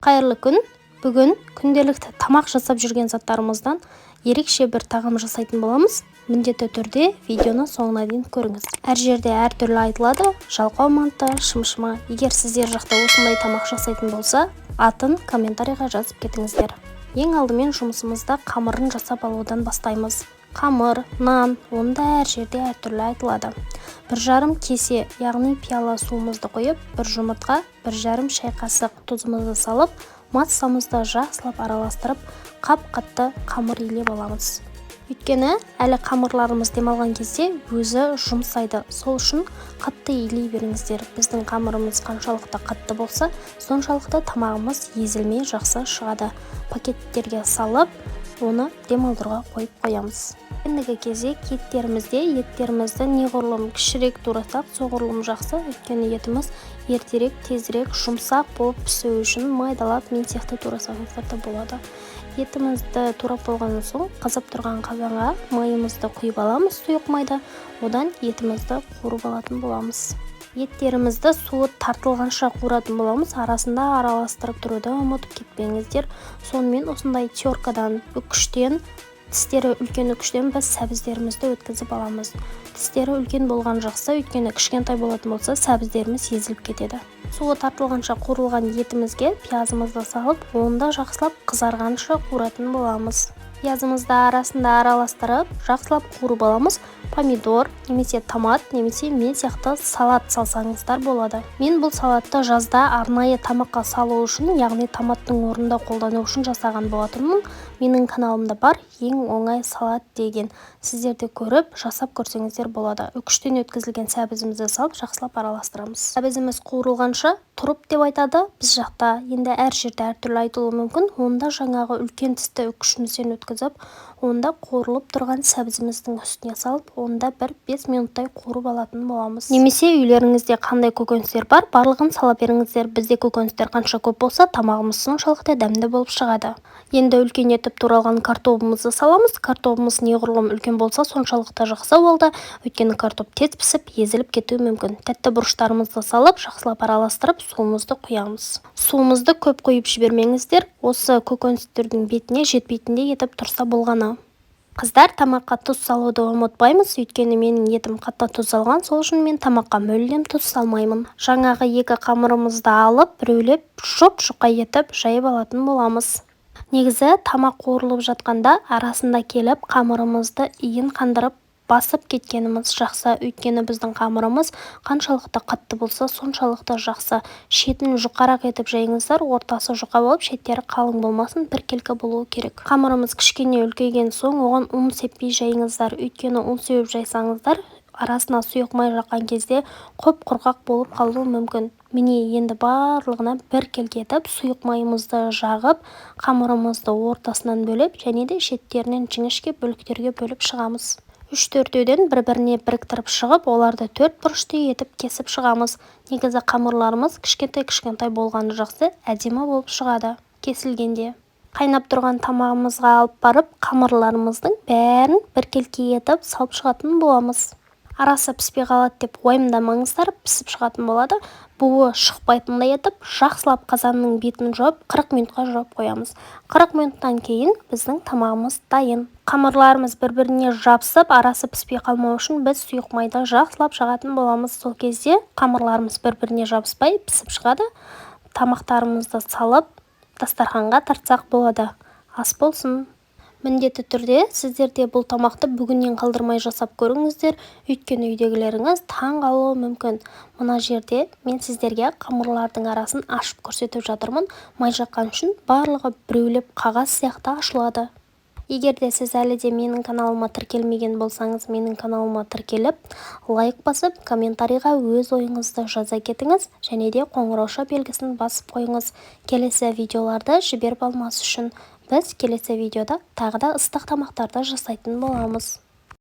Қайырлы күн! Бүгін күнделікті тамақ жасап жүрген заттарымыздан ерекше бір тағам жасайтын боламыз. Міндетті түрде видеоны соңына дейін көріңіз. Әр жерде әртүрлі айтылады: жалқау манты, шымшыма. Егер сіздер жақта осындай тамақ жасайтын болса, атын комментарийға жазып кетіңіздер. Ең алдымен жұмысымызда қамырын жасап алудан бастаймыз. Қамыр, нан, оны да әр жерде әртүрлі айтылады. 1,5 кесе, яғни пиала суымызды құйып, бір жұмыртқа, 1,5 шай қасық тұзымызды салып, массамызды жақсылап араластырып, қап-қатты қамыр илеп аламыз. Өйткені әлі қамырларымыз демалған кезде өзі жұмсайды, сол үшін қатты илей беріңіздер. Біздің қамырымыз қаншалықты қатты болса, соншалықты тамағымыз езілмей жақсы шығады. Пакеттерге салып, оны демалдыруға қойып қоямыз. Ендігі кезек еттерімізде. Еттерімізді неғұрлым кішірек турасақ, соғұрлым жақсы, өйткені етіміз ертерек, тезірек жұмсақ болып пісу үшін майдалап, мен сияқты турасаңыздар да болады. Етімізді турап болған соң, қызып тұрған қазанға майымызды құйып аламыз, сұйық майды. Одан етімізді қуырып алатын боламыз. Еттерімізді суы тартылғанша қуыратын боламыз. Арасында араластырып тұруды ұмытып кетпеңіздер. Сонымен осындай теркадан, үкіштен, тістері үлкен үкіштен біз сәбіздерімізді өткізіп аламыз. Тістері үлкен болған жақсы, өйткені кішкентай болатын болса, сәбіздеріміз езіліп кетеді. Суы тартылғанша қуырылған етімізге пиязымызды салып, оны да жақсылап қызарғанша қуыратын боламыз. Пиязымызды арасында араластырып, жақсылап қуырып аламыз. Помидор немесе томат немесе мен сияқты салат салсаңыздар болады. Мен бұл салатты жазда арнайы тамаққа салу үшін, яғни томаттың орнында қолдану үшін жасаған болатынмын. Менің каналымда бар «Ең оңай салат» деген, сіздер де көріп, жасап көрсеңіздер болады. Үкіштен өткізілген сәбізімізді салып, жақсылап араластырамыз. Сәбізіміз қуырылғанша, тұрып деп айтады біз жақта, енді әр жерде әртүрлі айтылуы мүмкін. Онда жаңағы үлкен тісті үкішімізден өткізіп, онда қуырылып тұрған сәбізіміздің үстіне салып, онда бір 5 минуттай қуырып алатын боламыз. Немесе үйлеріңізде қандай көкөністер бар, барлығын сала беріңіздер. Бізде көкөністер қанша көп болса, тамағымыз соншалықты дәмді болып шығады. Енді үлкен етіп туралған картобымызды саламыз. Картобымыз неғұрлым үлкен болса, соншалықты жақсы болды, өйткені картоп тез пісіп, езіліп кетуі мүмкін. Тәтті бұрыштарымызды салып, жақсылап араластырып, суымызды құямыз. Суымызды көп құйып жібермеңіздер, осы көкөністердің бетіне жетпейтіндей етіп тұрса болғаны. Қыздар, тамаққа тұз салуды ұмытпаймыз, өйткені менің етім қатты тұз алған, сол үшін мен тамаққа мүлдем тұз салмаймын. Жаңағы екі қамырымызды алып, біреулеп жұп-жұқа етіп жайып алатын боламыз. Негізі тамақ қуырылып жатқанда арасында келіп, қамырымызды иін қандырып басып кеткеніміз жақсы, өйткені біздің қамырымыз қаншалықты қатты болса, соншалықты жақсы. Шетін жұқарақ етіп жайыңыздар, ортасы жұқа болып, шеттері қалың болмасын, біркелкі болуы керек. Қамырымыз кішкене үлкейген соң, оған ұн сеппей жайыңыздар, өйткені ұн сеуіп жайсаңыздар, арасына сұйық май жаққан кезде құп-құрғақ болып қалуы мүмкін. Міне, енді барлығына біркелкі етіп сұйық майымызды жағып, қамырымызды ортасынан бөліп және де шеттерінен жіңішке бөліктерге бөліп шығамыз. Үш-төртеуден бір-біріне біріктіріп шығып, оларды төрт бұрышты етіп кесіп шығамыз. Негізі қамырларымыз кішкентай-кішкентай болғаны жақсы, әдемі болып шығады кесілгенде. Қайнап тұрған тамағымызға алып барып, қамырларымыздың бәрін біркелкі етіп салып шығатын боламыз. Арасы піспей қалады деп уайымдамаңыздар, пісіп шығатын болады. Буы шықпайтындай етіп жақсылап қазанның бетін жауып, 40 минутқа жауып қоямыз. 40 минуттан кейін біздің тамағымыз дайын. Қамырларымыз бір-біріне жабысып, арасы піспей қалмау үшін біз сұйық майды жақсылап жағатын боламыз. Сол кезде қамырларымыз бір-біріне жабыспай пісіп шығады. Тамақтарымызды салып, дастарханға тартсақ болады. Ас болсын! Міндетті түрде сіздер де бұл тамақты бүгіннен қалдырмай жасап көріңіздер, өйткені үйдегілеріңіз таң қалуы мүмкін. Мына жерде мен сіздерге қамырлардың арасын ашып көрсетіп жатырмын. Май жаққан үшін барлығы біреулеп қағаз сияқты ашылады. Егер де сіз әлі де менің каналыма тіркелмеген болсаңыз, менің каналыма тіркеліп, лайк басып, комментарийға өз ойыңызды жаза кетіңіз және де қоңырауша белгісін басып қойыңыз, келесі видеоларды жіберіп алмас үшін. Біз келесі видеода тағы да ыстық тамақтарды жасайтын боламыз.